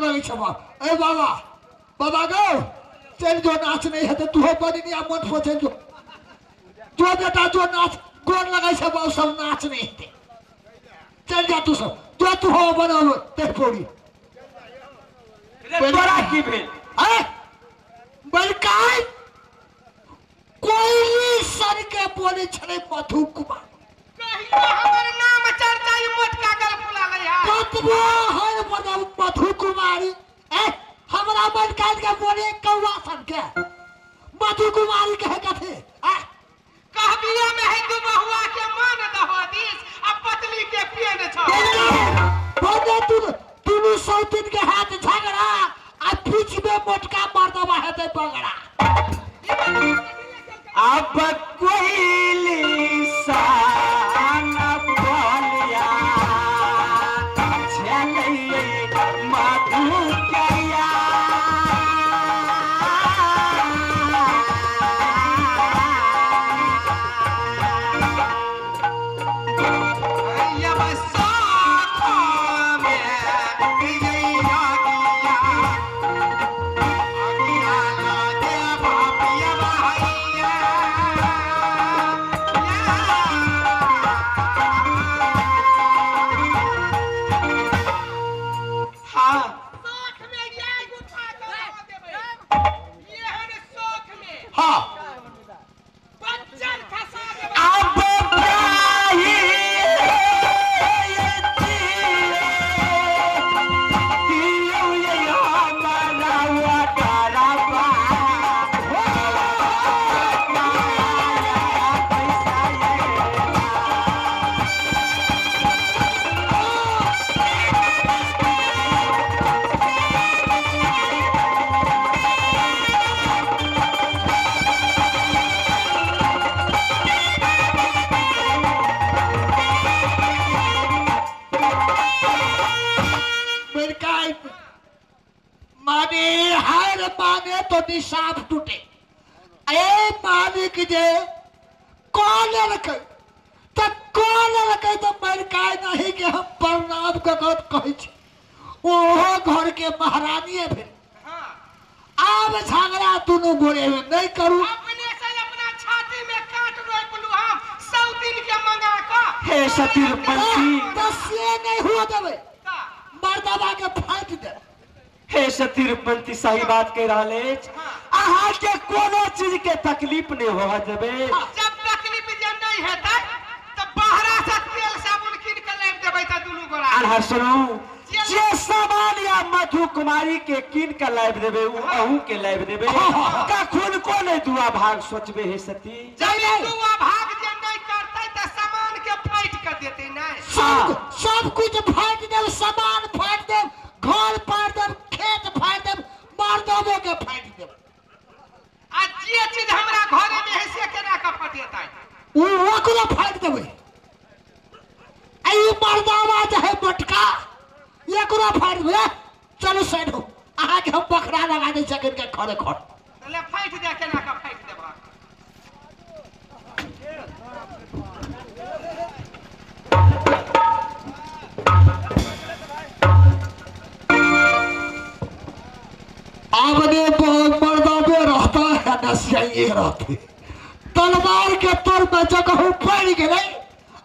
लगै छै बाबा। ए बाबा, बाबा गो, चलि जो, नाच नहि हेतै, तूहो बनी आ मन पर चलि जो। जो बेटा जो, नाच गोर लगै छै बाबू, सब नाच नहि हेतै, चलि जा तू सब, जो तू हो बनाओ ते पौड़ी। रे तोरा की भेल? ए बलकाय कोयली सर के बोले छलै मधु कुमार। कहियो हमर नाम चर्चा ई मोटका गल फुला लै है। कतबो हर मतलब मधु कुमारी, ए हमरा मन काट के बोले कौआ सन के मधु कुमारी कहे कथे। ए कहबिया में है दू बहुआ के मान दहो दिस आ पतली के पेन छ। बोले तू दुनू सौतिन के हाथ झगड़ा आ बीच में मोटका मर्दवा हेतै बगड़ा। अब कोइली सान बोलिया छलै मधु कया। यब साखा में यैया गिया अगिया लागे बापिया भैया। हाँ शौख में आग उठा के रह देबै। एहन शौख में हाँ बच्चन खसा देबै। अब प्राही दियौ ये हमरा डरबा हो माया पैसा ये। बलकाय माने हर माने तो निशाब टूटे। ए मालिक जे कह लेलकै तऽ कह लेलकै तऽ मरकाय नहीं के हम प्रणाम कऽ कऽ कहै छी, ओहो घर के महारानीये भेल। हाँ आब झगड़ा दुनू गोरे में नहीं करू। अपने से अपना छाती में काट रोपलू हम 100 दिन के मंगा कऽ। हे सतीर पंथी, तऽ से नहीं हुआ देबै, मर्दवा के फाटि दे। हे सतीर पंथी, सही बात कह रहल अछि। अहाँ के कोनो चीज के तकलीफ नहीं होवा देबै। जब तकलीफ जे नहीं हेतै तऽ बाहरा से तेल साबुन कीन के लाबि देबै तऽ दुनू गोरा। अहाँ सुनू, जे सामान या मधु कुमारी के कीन के लाबि देबै ओ अहू के लाबि देबै, कखन को नहीं दुआ भाग सोचबे हे सती। जब दुआ भाग जे नहीं करतै तऽ सामान के फाटि के देतै नहि। सब कुछ फाटि देब, सामान फाटि देब, घर फाटि देब, खेत फाटि देब, मर्दबो के फाटि देब। आ जे चीज हमरा घरे में है से केना के फटेतै? ओ ओकरो फाटि देबै। आ ई मर्दावा जे है मोटका एकरो फाटि देबै। चलू साइड हो, अहाँके हम बखरा लगा दै छी के खरे खर। ले फाटि दे, केना के फाटि देबह? आपने मर्दावे रहता है नसियाइए रहते, तलवार के तोर में जगह पड़ गेलै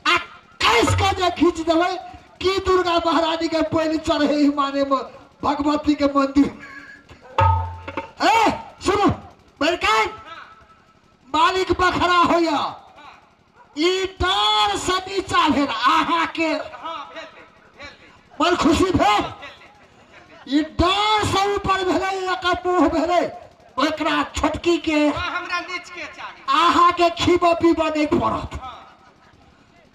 आ कैस के जे खींच देबै की दुर्गा महारानी के पैर चढ़े ही माने में भगवती के मंदिर। ए सुनो बड़काई मालिक बखरा होया, ई डार से नीचा भेल अहाँ के मन खुशी भेल, ई डार से ऊपर भेलै एकर मुँह भेलै ओकरा छोटकी के। हमरा नीच के चाही। अहाँ के खीबो पीबो नहीं पड़त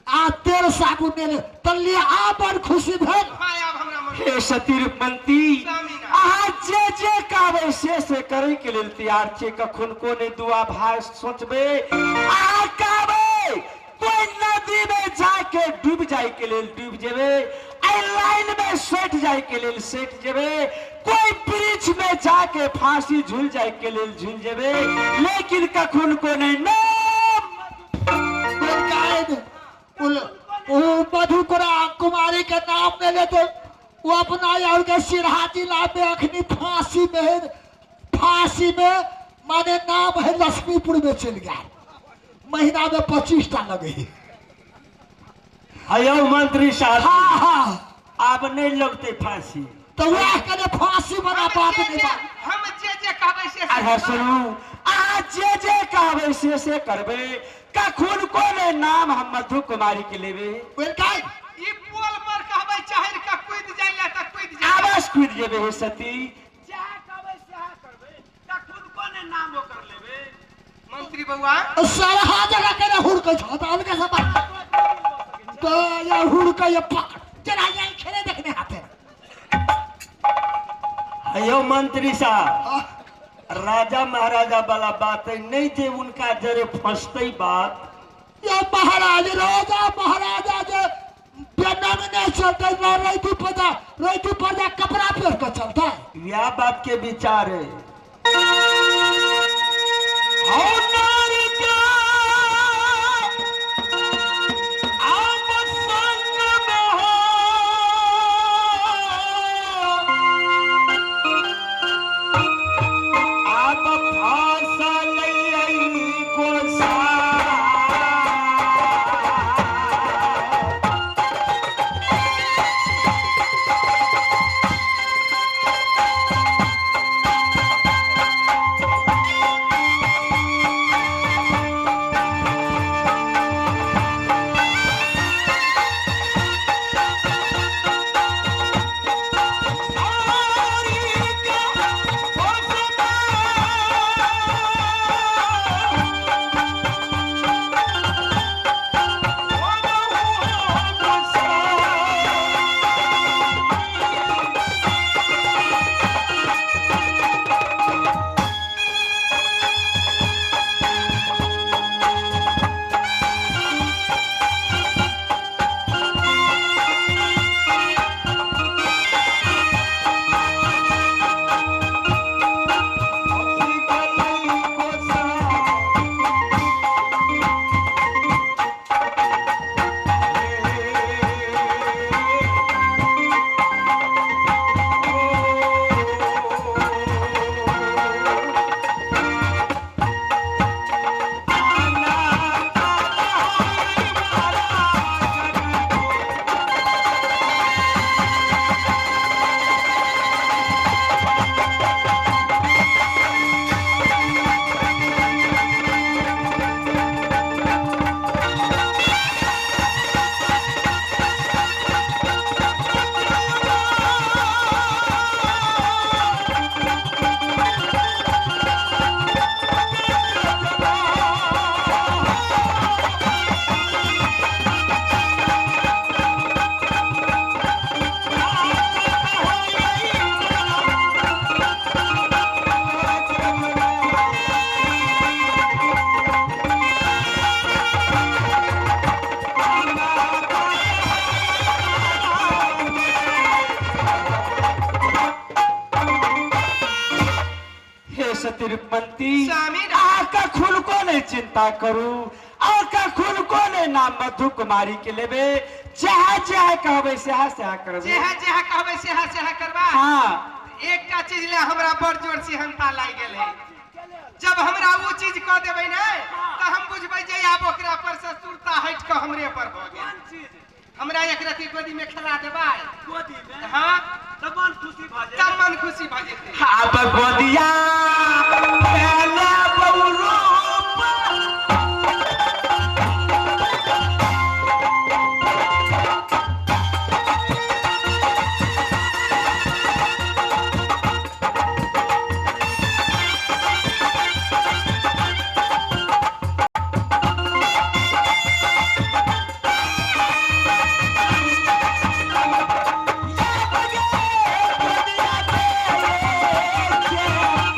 आ तेल साबुन ने तल्ली आ बड़ खुशी भेल। हे सतीर पंती, अहाँ जे जे कहबै से करे के लेल तैयार छियै, कखन को नहीं दुआ भाई सोचबै। अहाँ कहबै कोई नदी में जाके डूब जाए के लेल डूब जेबै, एहि लाइन में सटि जाए के लेल सटि जेबै, कोई वृक्ष में जाके फांसी झूल जाए के लेल झूल जेबै, लेकिन कखन को नहीं नाम मधुकुरा कुमारी के नाम नहीं लेते। वो अपना और के सिरहा जिला में अखनी फांसी में है, फांसी में माने नाम है लक्ष्मीपुर में चल गया। महीना में 25 टा लगे है। हयो मंत्री साहब। हाँ हाँ। आब नहीं लगते फांसी। तो वह करे फांसी बना बात नहीं बात। हम जे जे कहबै से अरे सुनू, आ जे जे कहबै से से करबै। कखन कोने नाम हम मधु कुमारी के लेबे। वेलकम। ई पोल पर कहबै चहर के कूद जाय ला त कूद जाय। आवाज कूद जेबे हे सती। जहाँ कहबै सएह करबै। कखन कोने नाम ओकर लेबे। मंत्री बउआ सरहा जगह के हुड़कै छ त अलगे सब तो या हुड़कै या पकड़ चला जाय खेले देखने हाथे। हयो मंत्री साहब, राजा महाराजा वाला बात है नहीं जे उनका जरे फंसते बात। ये महाराज राजा महाराजा जे बेनंग नहीं चलते ना रैतु पदा रैतु पदा कपड़ा पहन के चलता है। यह बात के विचार है। चिंता करू आका खुल को ने नाम मधु कुमारी के लेबे। जहाँ जहाँ कहबे सेहा सेहा करबे। जहाँ जहाँ कहबे सेहा सेहा करबा। हाँ। एकटा चीज ले हमरा बड़ जोर से हंता लागि गेल है। जब हमरा वो चीज कह देबै ने त हम बुझबै जे आब ओकरा पर से सुरता हटि के हमरे पर भ गेल। हमरा एक रति गोदी में खेला देबै। गोदी में? हाँ। तब मन खुशी भ जेतै। तब मन खुशी भ जेतै। आब गोदिया पहला बउरू Yeah.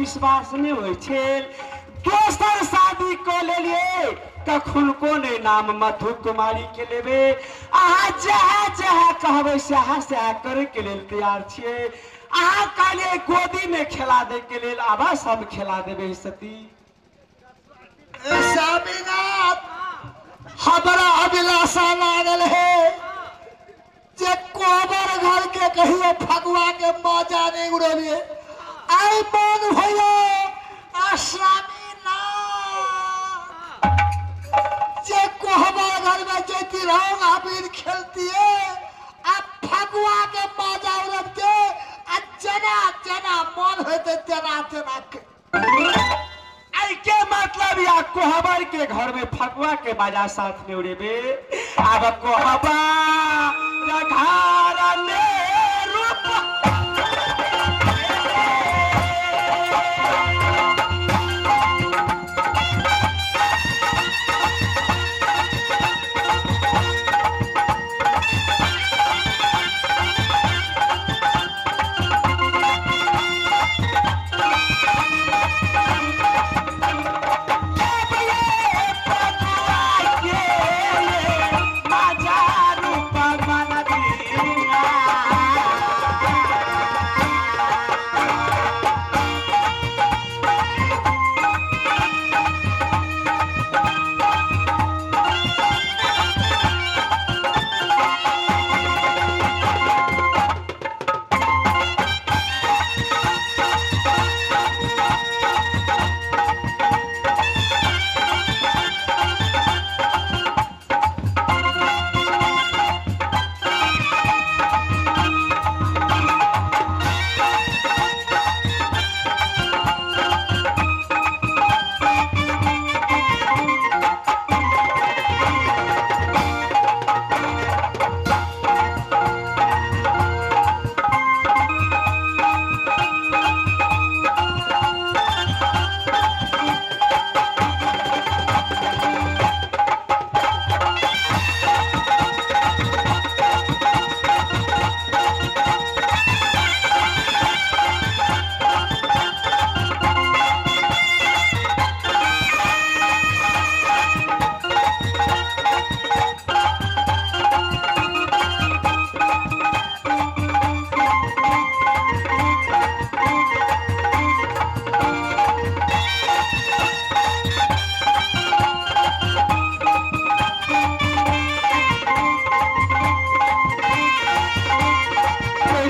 विश्वास नहि होइ छल। दोसर शादी कऽ लेलियै, कखुनको नहि नाम मधु कुमारी के लेबै। अहाँ जहाँ जहाँ कहबै सएह सएह करैके लेल तैयार छियै। अहाँ कहलियै गोदीमे खेला दैके लेल, आब हम खेला देबै सती। स्वामीनाथ, हमरा अभिलाषा लागल है जे कोबर घर के कहियो फगुआ के मजा नहीं उड़ेलिए। आई मन भैया आ स्वामीनाथ जे कोहबर घर में जैती रंग अबीर खेलतिए आ फगुआ के मजा उड़बते आ जेना जेना मन होते तेना तेना के। आई के मतलब या कोहबर के घर में फगुआ के बाजा साथ में उड़ेबे। अब कोहबर घर में रूप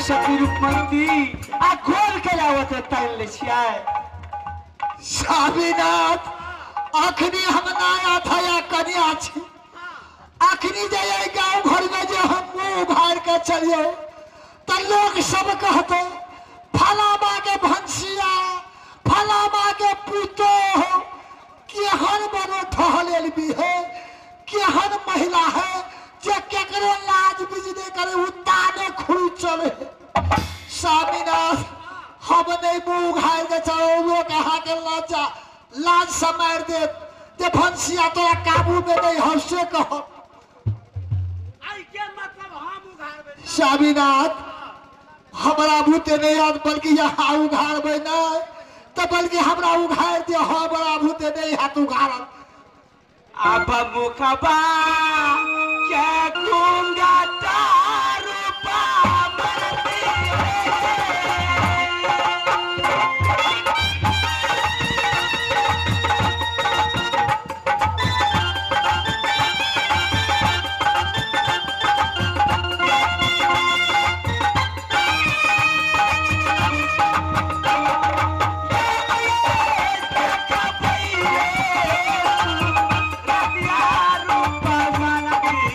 सती रूपमंती आ गोल के लावत तान ले छियै। स्वामीनाथ, अखनी हम नया थया कन्या छी। अखनी जे एहि गाँव घर में जे हम मुँह उघार के चलियो त लोग सब कहते फलामा के भंसिया, फलामा के पुतोह केहन बनो ठहलेल भी है, केहन महिला है जे केकरो लाज बिजने करे उताने खुल चले। स्वामीनाथ, हम नहीं मुँह उघार के चलो, लोग अहाँ के लज्जा लाज समार देत जे भंसिया तोरा काबू में नहीं हंसे कह। स्वामीनाथ, हमरा भूते नहीं याद बल्कि यहाँ उघारबै नहीं तो बल्कि हमरा उघार दे, हमरा भूते नहीं हाथ उघारल। अब मुखबा के घूंघटा रूपा मरती। रूपा मरती।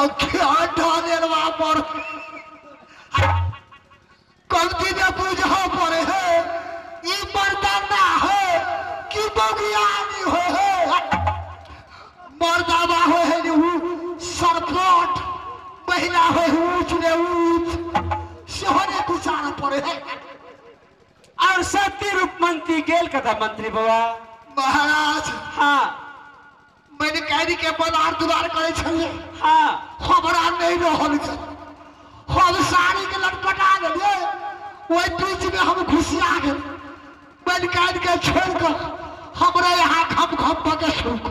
और क्या ढालेलवा पर कमती में बुझा पड़े है ई मर्दाना है कि बगियानी हो है। मर्दावा हो है उ सरपट, महिला हो ऊंच ने ऊंच, सेहो ने विचार पड़े है। और सती रूपमंती गेल कथा मंत्री बाबा। महाराज हाँ मैंने कैदी के बलार दुलार करे छलिए। हाँ हमरा नहीं रहल गेल, हम साड़ी के लटपटा गेलिए, ओहि बीच में हम घुसिया गेल। मैंने कैद के छोड़ कर हमरा यहाँ खम खम पके सुख।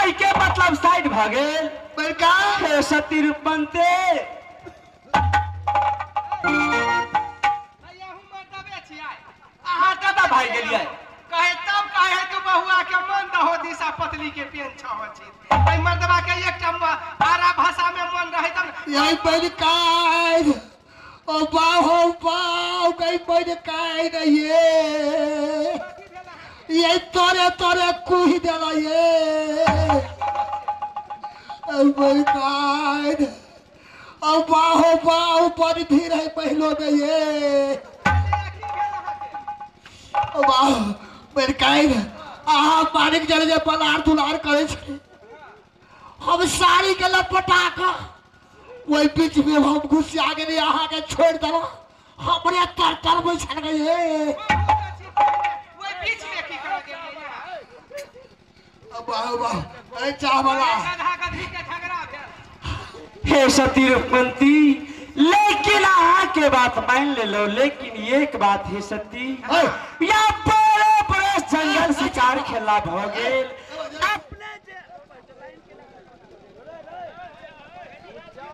आई के मतलब साइड भ गेल। मैंने कहा हे सती रूपमंती अहाँ कतऽ भागि गेलियै? कहे तब कहे तू बहुआ के मन दहो दिशा पतली के पेन छहो छी। एहि मर्दबा के एकटा आरा भाषा में मन रहे तब ने। यही मैंने कैद ओ बाहो बाव गई मैंने कैद ये तोरे तोरे कुही देला ये मैंने कैद ओ बाहो बाव बड़ भीड़ है पहलो में ये ओ बाह मैंने कैद आहा मानिक जल जे पलार दुलार करे छे, हम साड़ी के लटपटा के ओहि बीच में हम घुसिया गेलियै, अहाँ के छोड़ देलहुँ, हमरे तर तर बैसल गए। ओहि बीच में की करऽ गेलियै? वाह वाह अरे चाह वाला गधा गधी के झगड़ा भेल। हे सती रूपमंती लेकिन अहाँ के बात मान ले लो, लेकिन एक बात है सती, या बड़े बड़े जंगल शिकार खेला भ गेल,